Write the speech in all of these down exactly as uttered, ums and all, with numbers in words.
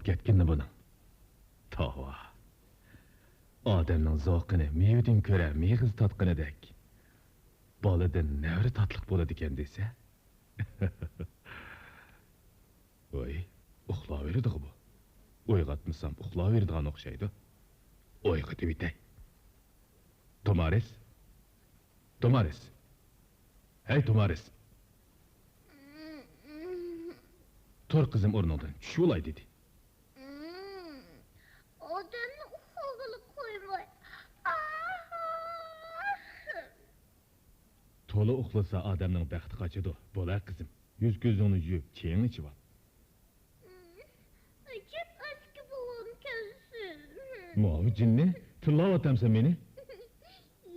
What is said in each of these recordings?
كەتكىنى بۇنىڭ. توۋا. ئادەمنىڭ زوقىنى مېۋىدىن كۆرە مېغىز تاتقىنىدەك، بالىدىن نەۋرە تاتلىق بولىدىكەن دېسە. ۋاي، ئۇخلاۋېرىدىغۇ بۇ. ئويغاتمىسام ئۇخلاۋېرىدىغان ئوخشايدۇ. ئويغىتىۋېتەي. تومارىس؟ تومارىس! ھەي، تومارىس! تۇر، قىزىم، ئورنۇڭدىن چۈشۈۋالاي دېدى. ئادەمنى ئۇخلىغىلى قويماي. ئاھ! تولا ئۇخلىسا ئادەمنىڭ بەختى قاچىدۇ. بولە، قىزىم، يۈز-كۆزۈڭنى يۇيۇپ، چېيىڭنى ئىچىۋال. ئەجەب ئەسكى بوۋامكەنسىز. ماۋۇ جىننى تىللاۋاتامسەن مېنى؟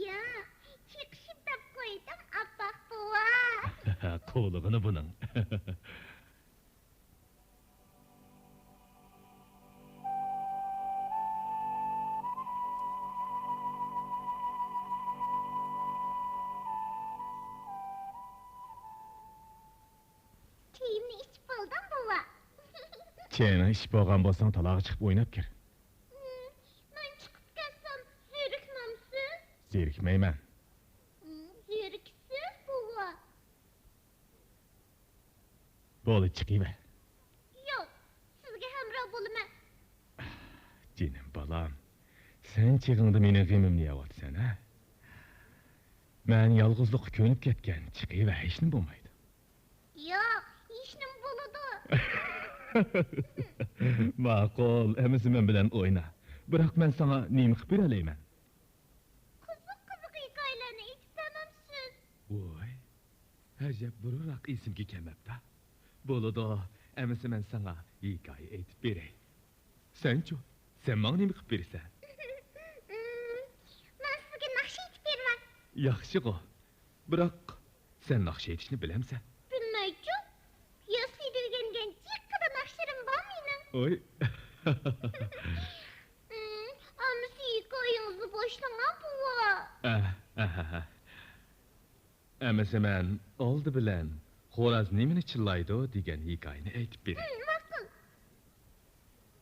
ياق، چېقىشىپ دەپ قويدۇم، ئاپپاق بوۋا. قوۋلىغىنى بۇنىڭ. چېيىمنى ئىچىپ بولدۇم، بوۋا. چېيىڭنى ئىچىپ بولغان بولساڭ، تالاغا چىقىپ ئويناپ كىر. مەن چىقىپ كەتسەم، زېرىكمەمسىز؟ زېرىكمەيمەن. زېرىكىسىز، بوۋا. بولدى، چىقىۋەر. ياق، سىزگە ھەمراھ بولىمەن. جېنىم بالام، سەن چېغىڭدا مېنىڭ غېمىمنى يەۋاتىسەن، ھە؟ مەن يالغۇزلۇققا كۆنۈپ كەتكەن، چىقىۋەر، ھېچنېمە بولمايدۇ. ياق، ھېچنېمە بولىدۇ. ماقۇل، ئەمىسە مەن بىلەن ئوينا. بىراق مەن ساڭا نېمە قىلىپ بېرەلەيمەن؟ قىزىق-قىزىق ھېكايىلەرنى ئېيتىپ بەرمەمسىز؟ ۋوي، ئەجەب بۇرۇنراق ئېسىمگە كەلمەپتۇ. بولىدۇ، ئەمىسە مەن ساڭا ھېكايە ئېيتىپ بېرەي. سەنچۇ؟ سەن ماڭا نېمە قىلىپ بېرىسەن؟ مەن سىزگە ناخشا ئېيتىپ بېرىمەن. ياخشىغۇ. بىراق، سەن ناخشا ئېيتىشنى بىلەمسەن؟ بىلمەيچۇ. ياسىنى ئۆگەنگەن جىققىدە ناخشىلىرىم بار مېنىڭ. ۋوي. ئەمىسە ھېكايىڭىزنى باشلاڭا، بوۋا. ئەھ، ئەھ، ئەھ. ئەمىسە مەن ئالدى بىلەن «خوراز نېمىنى چىللايدۇ؟» دېگەن ھېكايىنى ئېيتىپ بېرەي. ھىم، ماقۇل.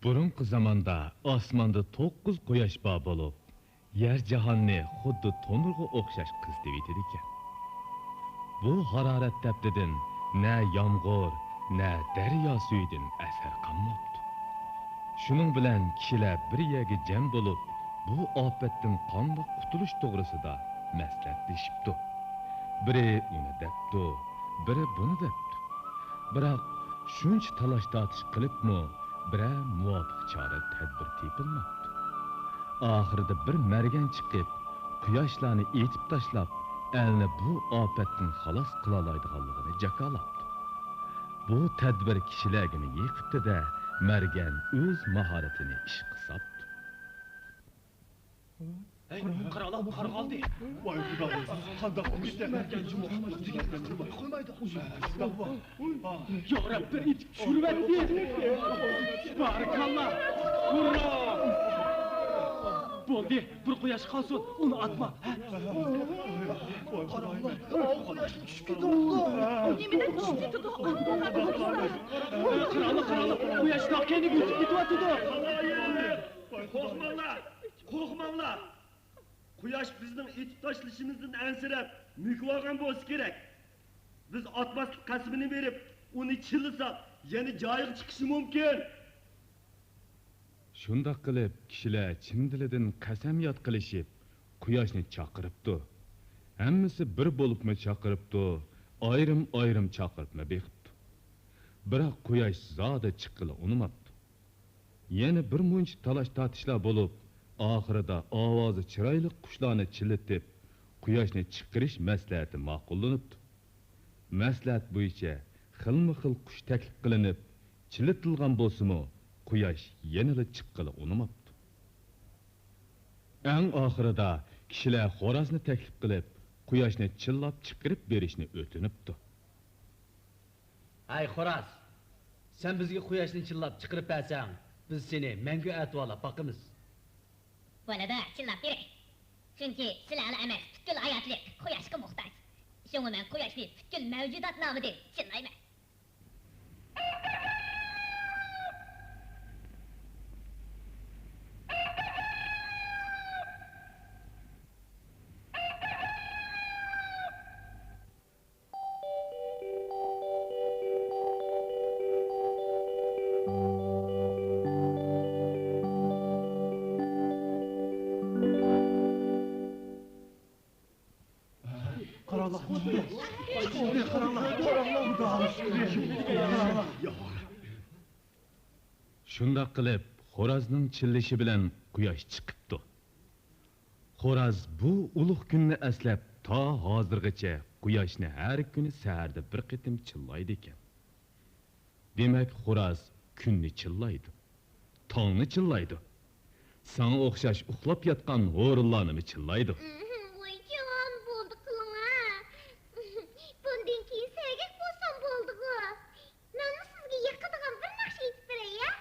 بۇرۇنقى زاماندا ئاسماندا توققۇز قۇياش بار بولۇپ، يەر جاھاننى خۇددى تونۇرغا ئوخشاش قىزىتىۋېتىدىكەن. بۇ ھارارەت تەپتىدىن نە يامغۇر، نە دەريا سۈيىدىن ئەسەر قالماپتۇ. شۇنىڭ بىلەن كىشىلەر بىر يەرگە جەم بولۇپ، بۇ ئاپەتتىن قانداق قۇتۇلۇش توغرىسىدا مەسلىھەتلىشىپتۇ. بىرى ئۇنى دەپتۇ، بىرى بۇنى دەپتۇ. بىراق، شۇنچە تالاش-تارتىش قىلىپمۇ بىرەر مۇۋاپىق چارە-تەدبىر تېپىلماپتۇ. ئاخىرىدا بىر مەرگەن چىقىپ، قۇياشلارنى ئېتىپ تاشلاپ، ئەلنى بۇ ئاپەتتىن خالاس قىلالايدىغانلىقىنى جاكارلاپتۇ. بۇ تەدبىر كىشىلەرگىمۇ يېقىپتۇ-دە، مەرگەن ئۆز ماھارىتىنى ئىشقا ساپتۇ. ھەي، قارالا، قارىغا ئالدى. ۋاي خۇدايىم، قانداق كۈچتە مەرگەن جۇمۇ دېگەن قويمايدۇ. يا رەببى، ئېتىپ چۈشۈرۈۋەتتى. تۇبارىكاللا. ھۇررا. بولدى، بىر قۇياش قالسۇن، ئۇنى ئاتما. ۋاي خۇدايىم. قۇياش چۈشۈپ كېتىۋاتىدۇ. نېمىدىن چۈشۈپ كېتىدۇ؟ قارالا، قارالا، قۇياش تاغ كەينىگە ئۆتۈپ كېتىۋاتىدۇ. قورقماڭلار، قورقماڭلار. قۇياش بىزنىڭ ئېتىپ تاشلىشىمىزدىن ئەنسىرەپ، مۆكۈۋالغان بولسا كېرەك. بىز ئاتماسلىق قەسىمىنى بېرىپ، ئۇنى چىللىساق، يەنە جايىغا چىقىشى مۇمكىن. شۇنداق قىلىپ، كىشىلەر چىن دىلىدىن قەسەمياد قىلىشىپ، قۇياشنى چاقىرىپتۇ. ھەممىسى بىر بولۇپمۇ چاقىرىپتۇ، ئايرىم-ئايرىم چاقىرىپمۇ بېقىپتۇ. بىراق قۇياش زادى چىققىلى ئۇنىماپتۇ. يەنە بىر مۇنچە تالاش-تارتىشلار بولۇپ، ئاخىرىدا ئاۋازى چىرايلىق قۇشلارنى چىللىتىپ، قۇياشنى چىقىرىش مەسلىھەتى ماقۇللىنىپتۇ. مەسلىھەت بويىچە خىلمۇ خىل قۇش تەكلىپ قىلىنىپ، چىللىتىلغان بولسىمۇ، قۇياش يەنىلا چىققىلى ئۇنىماپتۇ. ئەڭ ئاخىرىدا كىشىلەر خورازنى تەكلىپ قىلىپ، قۇياشنى چىللاپ چىقىرىپ بېرىشنى ئۆتۈنۈپتۇ. ھەي خوراز، سەن بىزگە قۇياشنى چىللاپ چىقىرىپ بەرسەڭ، بىز سېنى مەڭگۈ ئەتىۋارلاپ باقىمىز. بولىدۇ، چىللاپ بېرەي. چۈنكى سىلەرلا ئەمەس، پۈتكۈل ھاياتلىق قۇياشقا موھتاج. شۇڭا مەن قۇياشنى پۈتكۈل مەۋجۇدات نامىدىن چىللايمەن. شۇنداق قىلىپ، خورازنىڭ چىللىشى بىلەن قۇياش چىقىپتۇ. خوراز بۇ ئۇلۇغ كۈننى ئەسلەپ، تا ھازىرغىچە قۇياشنى ھەر كۈنى سەھەردە بىر قېتىم چىللايدىكەن. دېمەك، خوراز كۈننى چىللايدۇ، تاڭنى چىللايدۇ. ساڭا ئوخشاش ئۇخلاپ ياتقان ھورۇنلارنىمۇ چىللايدۇ. ۋايجان، بولدى قىلىڭا. بۇندىن كېيىن سەگەك بولسام بولدىغۇ. مەنمۇ سىزگە يېقىدىغان بىر ناخشا ئېيتىپ بېرەي، يا؟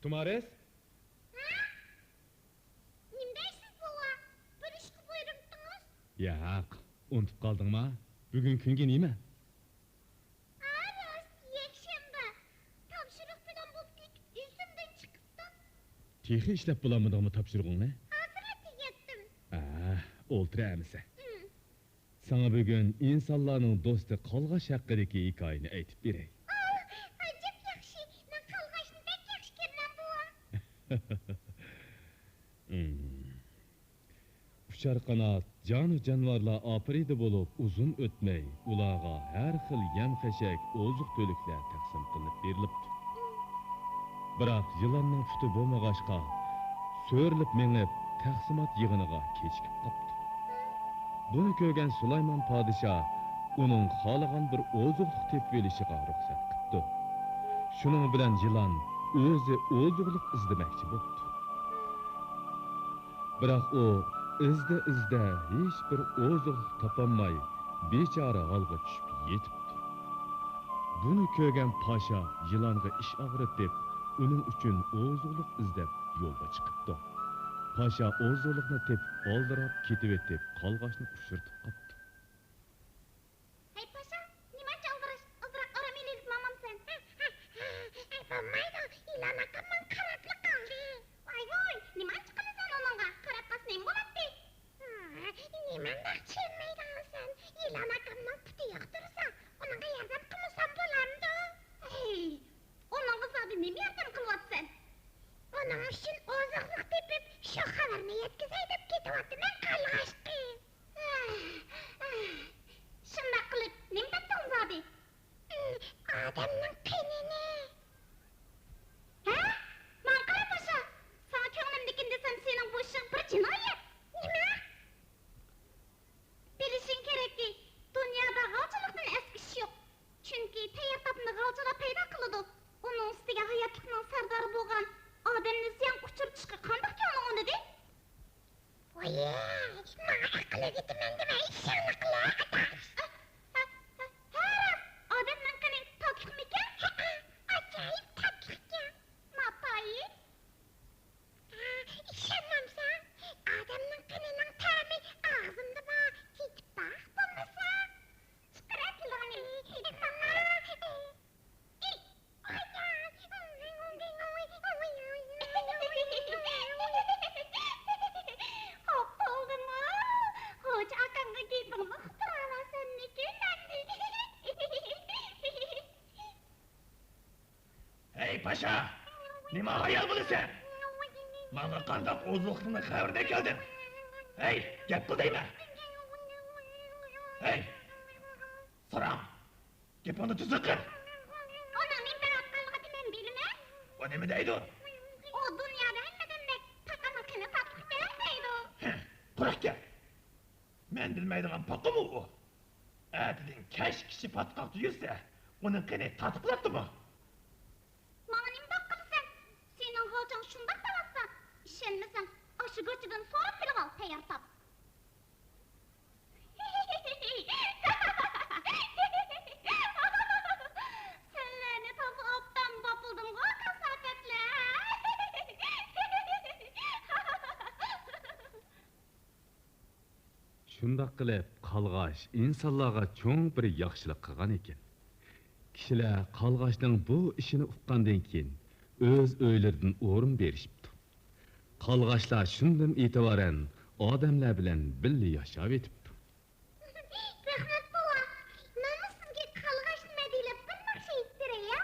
تۇمارىس؟ ھە؟ نېمە دەيسىز، بوۋا؟ بىر ئىشقا بۇيرۇپتىڭىز؟ ياق، ئۇنتۇپ قالدىڭما؟ بۈگۈن كۈنگە نېمە؟ ھا، راست، يەكشەنبە. تاپشۇرۇق پىلان بولۇپ كېتىپ، ئېسىمدىن چىقىپتۇ. تېخى ئىشلەپ بولالمىدىڭمۇ تاپشۇرۇقۇڭنى؟ ھازىرلا تۈگەتتىم. ھە، ئولتۇر ئەمىسە. ھىم. ساڭا بۈگۈن ئىنسانلارنىڭ دوستى قالغاچ ھەققىدىكى ھېكايىنى ئېيتىپ بېرەي. ئاھ، ئەجەب ياخشى! مەن قالغاچنى بەك ياخشى كۆرىمەن، بوۋا. ھىم. ئۇچار قانات، جانۇ جانىۋارلار ئاپىرىدە بولۇپ، ئۇزۇن ئۆتمەي، ئۇلارغا ھەر خىل يەم-خەشەك، ئوزۇق-تۈلۈكلەر تەقسىم قىلىنىپ بېرىلىپتۇ. بىراق يىلاننىڭ پۇتى بولمىغاچقا، سۆرىلىپ مېڭىپ، تەقسىمات يىغىنىغا كېچىكىپ قاپتۇ. بۇنى كۆرگەن سۇلايمان پادىشاھ ئۇنىڭ خالىغان بىر ئوزۇقلۇق تېپىۋېلىشىغا رۇخسەت قىپتۇ. شۇنىڭ بىلەن يىلان ئۆزى ئوزۇقلۇق ئىزدىمەكچى بوپتۇ. بىراق ئۇ ئىزدە-ئىزدە ھېچبىر ئوزۇقلۇق تاپالماي، بىچارە ھالغا چۈشۈپ يېتىپتۇ. بۇنى كۆرگەن پاشا يىلانغا ئىچ ئاغرىتىپ، ئۇنىڭ ئۈچۈن ئوزۇقلۇق ئىزدەپ يولغا چىقىپتۇ. پاشا ئوزۇقلۇقنى تېپىپ، ئالدىراپ كېتىۋېتىپ، قالغاچنى ئۇچرىتىپ قاپتۇ. ھەي پاشا، نېمانچە ئالدىراش، ئازراق ئارام ئېلىۋېتىپ ماڭمامسەن؟ ھە، ھە، ھە، ھە، بولمايدۇ، يىلان ئاكام ماڭا قاراپلا قالدى. ۋاي ۋوي، نېمانچە قىلىسەن ئۇنىڭغا؟ قاراپ قالسا نېمە بولاتتى؟ ھە، نېمانداق چۈشەنمەيدىغانسەن؟ يىلان ئاكامنىڭ پۇتى يوق تۇرسا، ئۇنىڭغا ياردەم قىلمىسام بولامدۇ؟ ھەي، ئۇنىڭغا زادى نېمە ياردەم قىلىۋاتىسەن؟ ئۇنىڭ ئۈچۈن ئوزۇقلۇق تېپىپ، شۇ خەۋەرنى يەتكۈزەي دەپ كېتىۋاتىمەن، قارلىغاچ قىز. شۇنداق قىلىپ، نېمە تاپتىڭ زادى؟ ئادەمنىڭ قېنىنى. ھە؟ ماڭا قارا پاشا! ساڭا كۆڭلۈمدىكىنى دېسەم، سېنىڭ بۇ ئىشىڭ بىر جىنايەت! نېمە؟ بىلىشىڭ كېرەككى، دۇنيادا غالچىلىقتىن ئەسكى ئىش يوق. چۈنكى تەييار تاپنى غالچىلار پەيدا قىلىدۇ. ئۇنىڭ ئۈستىگە ھاياتلىقنىڭ سەردارى بولغان ئادەمنى زىيانغا ئۇچرىتىشقا قانداق كۆڭلۈڭ ئۇنىدى؟ ۋايە، ماڭا ئەقىل ئۆگىتىمەن دېمە، ئىشىڭنى قىل، ئاداش. ھە، ھە، ھە، راست، ئادەمنىڭ قېنى تاتلىقمىكەن؟ ھەئە، ئاجايىپ تاتلىقكەن. ناتايىن. ھە، ئىشەنمەمسەن؟ ئادەمنىڭ قېنىنىڭ تەمى ئاغزىمدا بار، كېتىپ باق بولمىسا. چىقىرە تىلىڭنى، ماڭا. قاپالدىمۇ؟ خوجا ئاكاڭغا گېپىڭنى ئۇقتۇرالامسەنمىكىن ئەمدى؟ ھەي پاشا! نېمە ھايال بولىسەن؟ ماڭا قانداق ئوزۇقلۇقنى خەۋىرىدە كەلدىڭ؟ ھەي، گەپ قىل دەيمەن! ھەي! ساراڭ! گېپىڭنى تۈزۈك قىل! ئۇنىڭ نېمە دەۋاتقانلىقىنى مەن بىلىمەن. ئۇ نېمە دەيدۇ؟ ئۇ دۇنيادا ھەممىدىن بەك پاقىنىڭ قېنى تاتلىقكەن دەيدۇ. ھە، قۇرۇق گەپ. مەن بىلمەيدىغان پاقىمۇ ئۇ؟ ئەتىدىن كەچكىچە پاتقاقتا يۈرسە، ئۇنىڭ قېنى تاتلىق بولاتتىمۇ؟ ماڭا نېمە دەپ قىلىسەن؟ سېنىڭ غالچاڭ شۇنداق دەۋاتسا، ئىشەنمىسەڭ، ئاشۇ گاچىدىن سوراپ بىلىۋال، تەييار تاپ. سەنلەرنى تازا ئوبدان باپلىدىمغۇ، كاساپەتلەر! شۇنداق قىلىپ، قالغاچ ئىنسانلارغا چوڭ بىر ياخشىلىق قىلغان ئىكەن. كىشىلەر قالغاچنىڭ بۇ ئىشىنى ئۇققاندىن كېيىن، ئۆز ئۆيلىرىدىن ئورۇن بېرىشىپتۇ. قالغاچلار شۇندىن ئېتىبارەن ئادەملەر بىلەن بىللە ياشاۋېتىپتۇ. رەھمەت، بوۋا. مەنمۇ سىزگە قالغاچ نېمە دېيىلىپ بىر ناخشا ئېيتىپ بېرەي، يا؟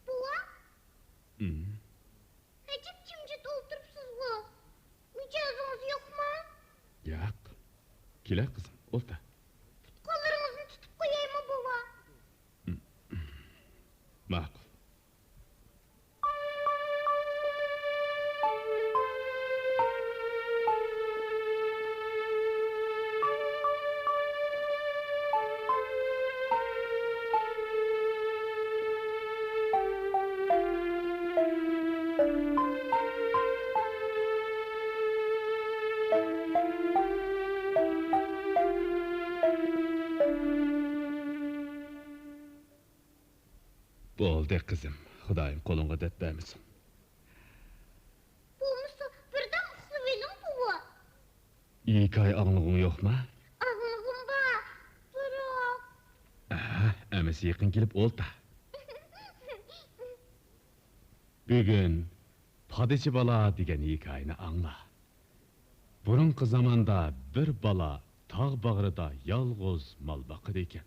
بوۋا! ئىم. ئەجەب جىمجىت ئولتۇرۇپسىزغۇ؟ مىجەزىڭىز يوقمۇ؟ ياق. كېلە، قىزىم، ئولتۇر. پۇت-قوللىرىڭىزنى تۇتۇپ قويايمۇ، بوۋا؟ ئىم. ماقۇل. بولدى، قىزىم، خۇدايىم قولۇڭغا دەرد بەرمىسۇن. بولمىسا، بىردەم ئۇخلىۋېلىڭ، بوۋا. ھېكايە ئاڭلىغۇڭ يوقما؟ ئاڭلىغۇم بار، بىراق. ئەھە، ئەمىسە يېقىن كېلىپ ئولتۇر. بۈگۈن پادىچى بالا دېگەن ھېكايىنى ئاڭلا. بۇرۇنقى زاماندا بىر بالا تاغ باغرىدا يالغۇز مال باقىدىكەن.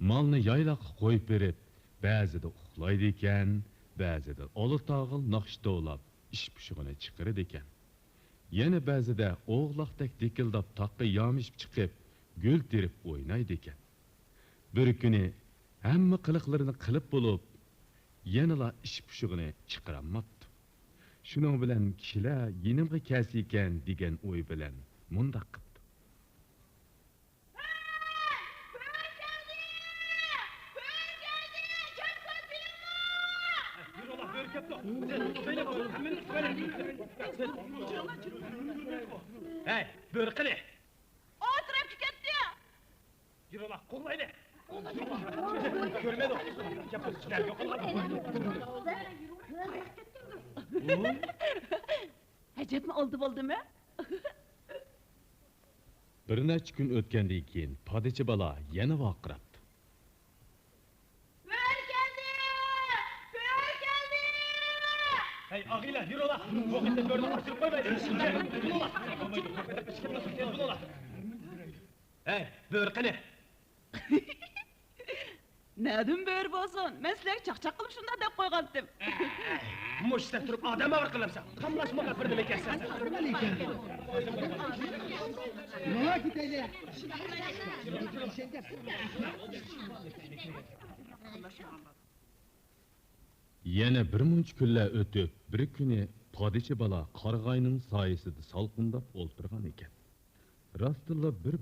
مالنى يايلاققا قويۇپ بېرىپ، بەزىدە ئۇخلايدىكەن، بەزىدە ئالا تاغىل ناخشا توۋلاپ، ئىش-پۇشۇقىنى چىقىرىدىكەن. يەنە بەزىدە ئوغلاقتەك دىكىلداپ تاغقا يامىشىپ چىقىپ، گۈل تېرىپ ئوينايدىكەن. بىر كۈنى ھەممە قىلىقلىرىنى قىلىپ بولۇپ، يەنىلا ئىش-پۇشۇقىنى چىقىرالماپتۇ. شۇنىڭ بىلەن كىشىلەر يېنىمغا كەلسىكەن دېگەن ئوي بىلەن مۇنداق قىپتۇ. ھەي، بۆرە قېنى؟ ئۇ تەرەپكە كەتتى. يۈرۈڭلار، قوغلايلى. ئەجەبمۇ ئالدى بولدىمۇ؟ بىر نەچچە كۈن ئۆتكەندىن كېيىن پادىچى بالا يەنە ۋارقىراپتۇ. بۆرە كەلدى! بۆرە كەلدى! ھەي، ئاغىنىلەر، يۈرۈڭلار! بۇ قېتىم بۆرىنى ئاچۇرۇپ قويمايلى! بولۇڭلار! بولۇڭلار! ھەي، بۆرە قېنى؟ نەدىن بۆرە بولسۇن؟ مەن سىلەرگە چاقچاق قىلىپ شۇنداق دەپ قويغانتىم. مۇشۇ دەپ تۇرۇپ ئادەم ئاغرىق قىلامسەن؟ قاملاشمىغا بىر نېمە كەلسە. نېمە كېتەيلى؟ يەنە بىر مۇنچە كۈنلەر ئۆتۈپ، بىر كۈنى پادىچى بالا قارىغاينىڭ سايىسىدا سالقىنداپ ئولتۇرغان ئىكەن. راستتىنلا بىر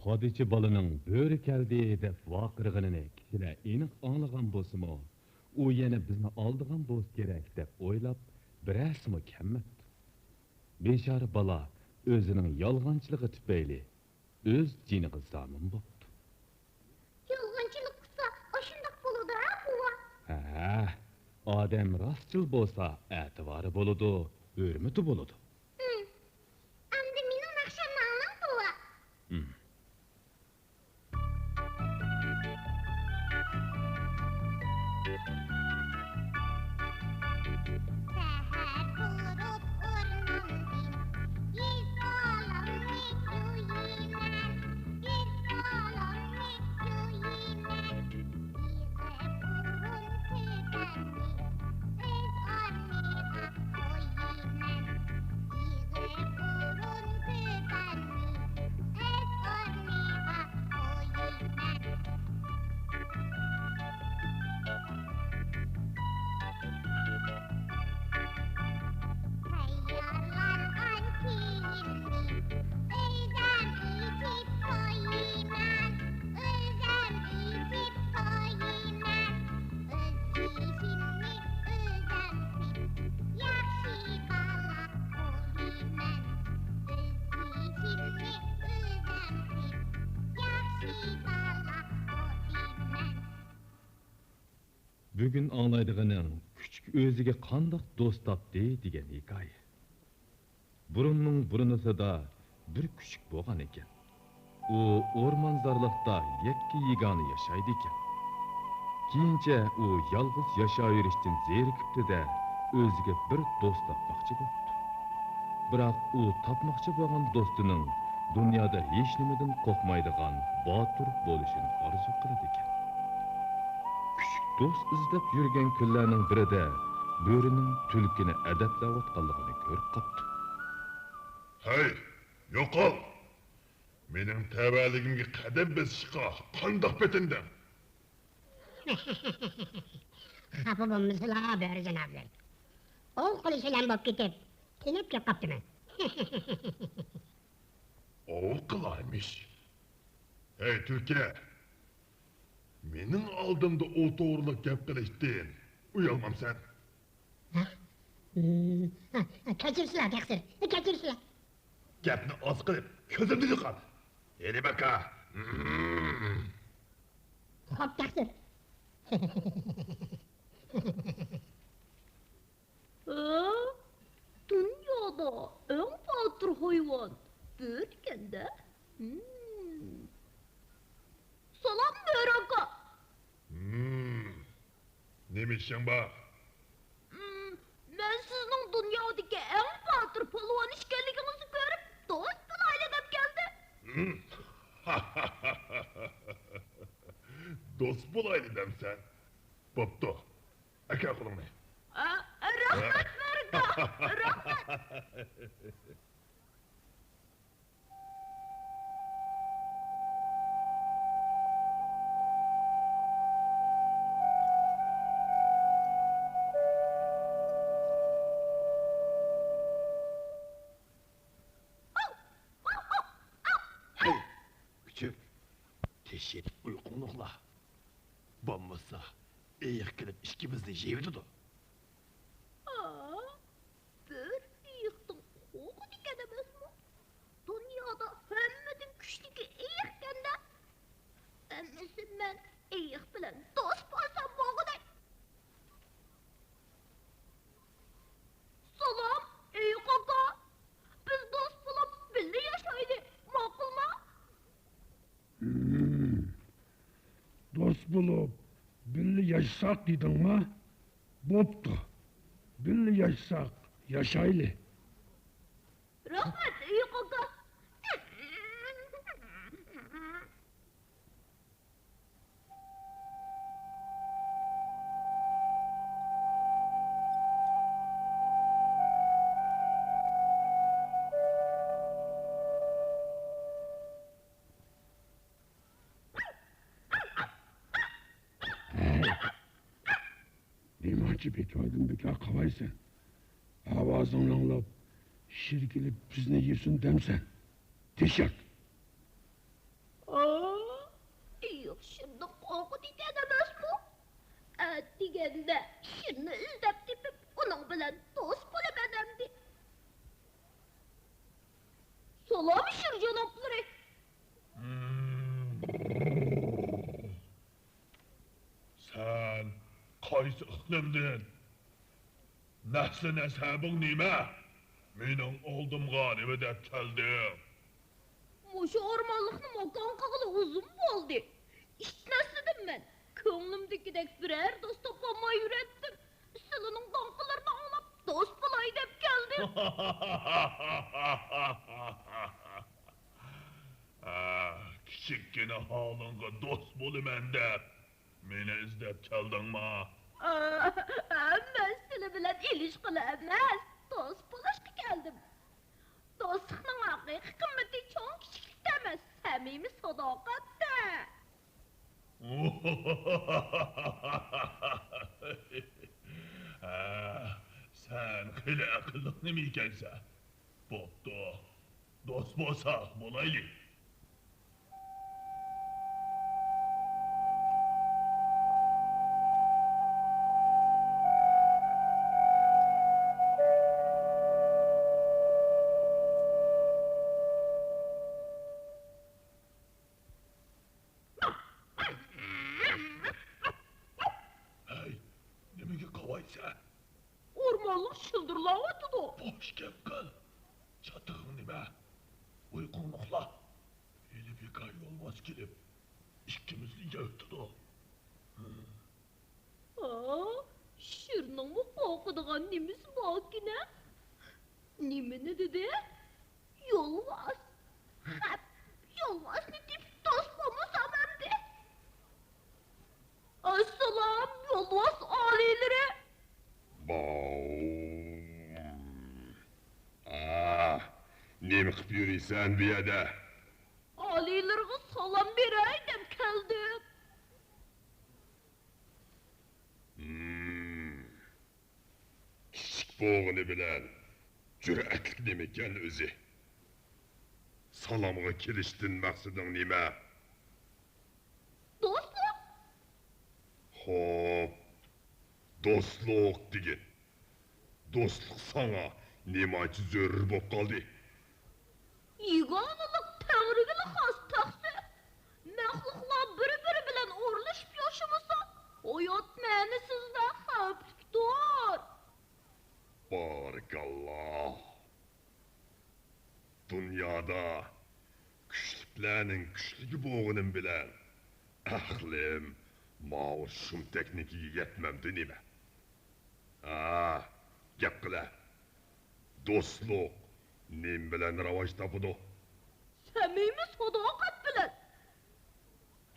پادىچى بالىنىڭ بۆرە كەلدى دەپ ۋارقىرىغىنىنى كىشىلەر ئېنىق ئاڭلىغان بولسىمۇ، ئۇ يەنە بىزنى ئالدىغان بولسا كېرەك دەپ ئويلاپ، بىرەرسىمۇ كەلمەپتۇ. بىچارە بالا ئۆزىنىڭ يالغانچىلىقى تۈپەيلى ئۆز جېنىغا زامىن بوپتۇ. يالغانچىلىق قىلسا، ئاشۇنداق بولىدۇ ھە، بوۋا؟ ھە، ئادەم راستچىل بولسا، ئەتىۋارى بولىدۇ، ھۆرمىتى بولىدۇ. ھىم. ئەمدى مېنىڭ ناخشامنى ئاڭلاڭ، بوۋا. ھىم. سەھەر تۇرۇپ ئورنۇمدىن يېزا بالامنى يۇيىمەن، يېزا بالامنى يۇيىمەن. يىغىپ ئورۇن تۆپەمنى ئۆز ئورنىغا قويىمەن. يىغىپ ئورۇن تۆپەمنى ئۆز ئورنىغا قويىمەن. تەييارلانغان كىيىمنى ئۆزۈم ئېچىپ قويىمەن، ئۆزۈم ئېچىپ قويىمەن. ئۆز ئىشىمنى ئۆزۈم قىلىپ، ياخشى بالا بولىمەن. ئۆز ئىشىمنى ئۆزۈم قىلىپ، ياخشى بالا بولىمەن. بۈگۈن ئاڭلايدىغىنىڭ كۈچۈك ئۆزىگە قانداق دوست تاپتى دېگەن ھېكايە. بۇرۇننىڭ بۇرۇنىسىدا بىر كۈچۈك بولغان ئىكەن. ئۇ ئورمانزارلىقتا يەككە-يېگانە ياشايدىكەن. كېيىنچە ئۇ يالغۇز ياشاۋېرىشتىن زېرىكىپتۇ-دە، ئۆزىگە بىر دوست تاپماقچى بوپتۇ. بىراق ئۇ تاپماقچى بولغان دوستىنىڭ دۇنيادا ھېچنېمىدىن قورقمايدىغان باتۇر بولۇشىنى ئارزۇ قىلىدىكەن. كۈچۈك دوست ئىزدەپ يۈرگەن كۈنلەرنىڭ بىرىدە بۆرىنىڭ تۈلكىنى ئەدەپلەۋاتقانلىقىنى كۆرۈپ قاپتۇ. ھەي، يوقال! مېنىڭ تەۋەلىكىمگە قەدەم بېسىشقا قانداق پېتىندىڭ؟ خاپا بولمىسىلا، بۆرە جانابلىرى. ئوۋ قىلىش ئېلان بولۇپ كېتىپ، تېنەپ كېلىپ قاپتىمەن. ئوۋ قىلارمىش. ھەي، تۈلكە! مېنىڭ ئالدىمدا ئۇ توغرىلىق گەپ قىلىشتىن ئۇيالمامسەن؟ ھە؟ ھىم، ھە، كەچۈرسىلە، تەقسىر، كەچۈرسىلە. گەپنى ئاز قىلىپ، كۆزۈمدىن يوقال. ھېلى باكا. ھىم. خوپ، تەقسىر. ھە؟ دۇنيادا ئەڭ باتۇر ھايۋان بۆرە ئىكەن-دە. ھىم. سالام، بۆرە ئاكا. ھىم. نېمە ئىشىڭ بار؟ ھىم، مەن سىزنىڭ دۇنيادىكى ئەڭ باتۇر پالۋان ئىكەنلىكىڭىزنى كۆرۈپ، دوست بولايلى دەپ كەلدىم. ھىم. دوست بولايلى دەمسەن؟ بوپتۇ. ئەكەل قولۇڭنى. ئا، رەھمەت، بۆرە ئاكا. رەھمەت. ھەي، ئۇخلا. بولمىسا ئېيىق كېلىپ ئىككىمىزنى يەيۋېتىدۇ. ھا، بىر ئېيىقتىن قورقىدىكەن ئەمەسمۇ؟ دۇنيادا ھەممىدىن كۈچلۈكى ئېيىقكەن-دە. ئەمىسە مەن ئېيىق بىلەن دوست بولسام بولغۇدەك. سالام، ئېيىق ئاكا. بىز دوست بولۇپ بىللە ياشايلى، ماقۇلمۇ؟ ھىم. دوست بولۇپ بىللە ياشىساق دېدىڭما؟ بوپتۇ. بىللە ياشىساق، ياشايلى. رەھمەت، ئېيىق ئاكا. ھەي، نېمانچە بىكاردىن بىكار قاۋايسەن؟ ئاۋازىڭنى ئاڭلاپ، شىر كېلىپ بىزنى يېسۇن دەمسەن؟ تېشەك! ئا، ئېيىق شىردىن قورقىدىكەن ئەمەسمۇ؟ ئەتىگەندە شىرنى ئىزدەپ تېپىپ، ئۇنىڭ بىلەن دوست بولىمەن ئەمدى. سالام، شىر جانابلىرى! سەن قايسى ئىقلىمدىن؟ نەسلى نەسەبىڭ نېمە؟ مېنىڭ ئالدىمغا نېمە دەپ كەلدىڭ؟ مۇشۇ ئورمانلىقنى ماكان قىلغىلى ئۇزۇن بولدى. ئىت نەسلىدىن مەن. كۆڭلۈمدىكىدەك بىرەر دوست تاپالماي يۈرەتتىم. سىلىنىڭ داڭقىلىرىنى ئاڭلاپ دوست بولاي دەپ كەلدىم. ھە، كىچىككىنە ھالىڭغا دوست بولىمەن دەپ مېنى ئىزدەپ كەلدىڭما؟ ئا، مەن سىلى بىلەن ئېلىشقىلى ئەمەس، دوست بولۇشقا كەلدىم. دوستلۇقنىڭ ھەقىقىي قىممىتى چوڭ كىچىكلىكتە ئەمەس، سەمىمىي ساداقەتتە. ھە، سەن خېلى ئەقىللىق نېمە ئىكەنسەن. بوپتۇ، دوست بولساق بولايلى. ھەي، نېمىگە قاۋايسەن؟ ئورمانلىق شىلدىرلاۋاتىدۇ. بوش گەپ قىل. چاتىقىڭ نېمە؟ ئۇيقۇڭنى ئۇخلا. ھېلى بىكار يولۋاس كېلىپ، ئىككىمىزنى يەۋېتىدۇ. ھا، شىرنىڭمۇ قورقىدىغان نېمىسى باركىنە؟ نېمىنى دېدى؟ يولۋاس. خەپ، يولۋاسنى تېپىپ دوست بولمىسام ئەمدى. ئەسسالام، يولۋاس ئالىيلىرى! باۋ. ئا، نېمە قىپ يۈرىسەن بۇ يەردە؟ ئالىيلىرىغا سالام بېرەي دەپ كەلدىم. ھىم. كىچىك بولغىنى بىلەن جۈرئەتلىك نېمىكەن ئۆزى؟ سالامغا كېلىشتىن مەقسىتىڭ نېمە؟ دوستلۇق. خوپ، دوستلۇق دېگىن. دوستلۇق ساڭا نېمانچە زۆرۈر بولۇپ قالدى؟ يېگانىلىق تەڭرىگىلا خاس تەقسىر. مەخلۇقلار بىر-بىرى بىلەن ئورۇنلىشىپ ياشىمىسا، ھايات مەنىسىز ۋە خەۋپلىكتۇر. بارىكاللا! دۇنيادا كۈچلۈكلەرنىڭ كۈچلۈكى بولغىنىم بىلەن، ئەقلىم ماۋۇ شۇمتەكنىڭكىگە يەتمەمدۇ نېمە؟ ھا، گەپ قىلە. دوستلۇق نېمە بىلەن راۋاج تاپىدۇ؟ سەمىمىي ساداقەت بىلەن.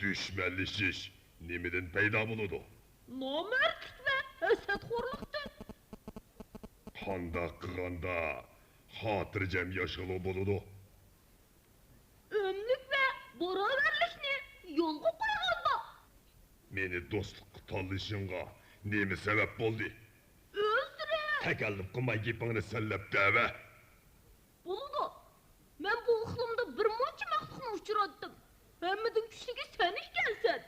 دۈشمەنلىشىش نېمىدىن پەيدا بولىدۇ؟ نامەردلىك ۋە ھەسەتخورلۇقتىن. قانداق قىلغاندا خاتىرجەم ياشىغىلى بولىدۇ؟ ئۆملۈك ۋە باراۋەرلىكنى يولغا قويغاندا. مېنى دوستلۇققا تاللىشىڭغا نېمە سەۋەب بولدى؟ ئۆزرە. تەكەللۇپ قىلماي گېپىڭنى سەنلەپ دەۋە. بولىدۇ. مەن بۇ ئىقلىمدا بىر مۇنچە مەخلۇقنى ئۇچراتتىم. ھەممىدىن كۈچلۈكى سەن ئىكەنسەن.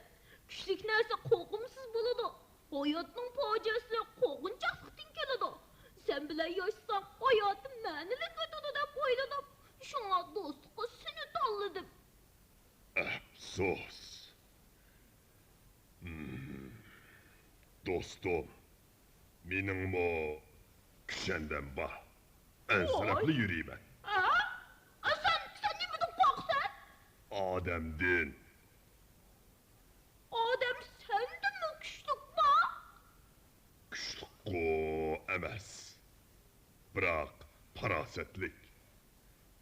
ھاياتنىڭ پاجىئەسى قورقۇنچاقلىقتىن كېلىدۇ. سەن بىلەن ياشىسام، ھاياتىم مەنىلىك ئۆتىدۇ دەپ ئويلىدىم. شۇڭا دوستلۇققا سېنى تاللىدىم. ئەپسۇس. ھىم. دوستۇم، مېنىڭمۇ كۈشەندەم بار. ئەنسىرەپلا يۈرىمەن. ھە؟ ئە، سەن، سەن نېمىدىن قورقىسەن؟ ئادەمدىن. ئادەم سەندىنمۇ كۈچلۈكمۇ؟ كۈچلۈكقۇ ئەمەس، بىراق پاراسەتلىك.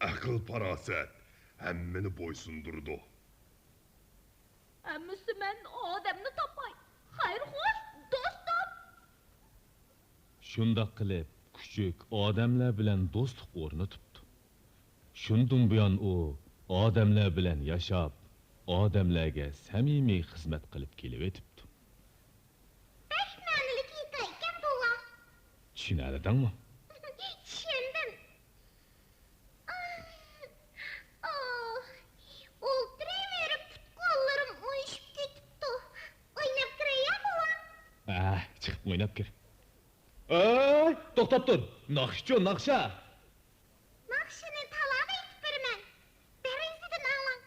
ئەقىل-پاراسەت ھەممىنى بويسۇندۇرىدۇ. ئەمىسە مەن ئادەمنى تاپاي. خەير خوش، دوستۇم! شۇنداق قىلىپ، كۈچۈك ئادەملەر بىلەن دوستلۇق ئورنىتىپتۇ. شۇندىن بۇيان ئۇ ئادەملەر بىلەن ياشاپ، ئادەملەرگە سەمىمىي خىزمەت قىلىپ كېلىۋېتىپتۇ. بەك مەنىلىك ھېكايىكەن بوۋا. چۈشىنەلىدىڭمۇ؟ چۈشەندىم. ئاھ، ئاھ، ئولتۇرۇۋېرىپ پۇت-قوللىرىم ئۇيۇشۇپ كېتىپتۇ. ئويناپ كىرەي يا بوۋا؟ ھە، چىقىپ ئويناپ كىر. ئەي، توختاپ تۇر! ناخشىچۇ، ناخشا! ناخشىنى تالادا ئېيتىپ بېرىمەن. دېرىزىدىن ئاڭلاڭ.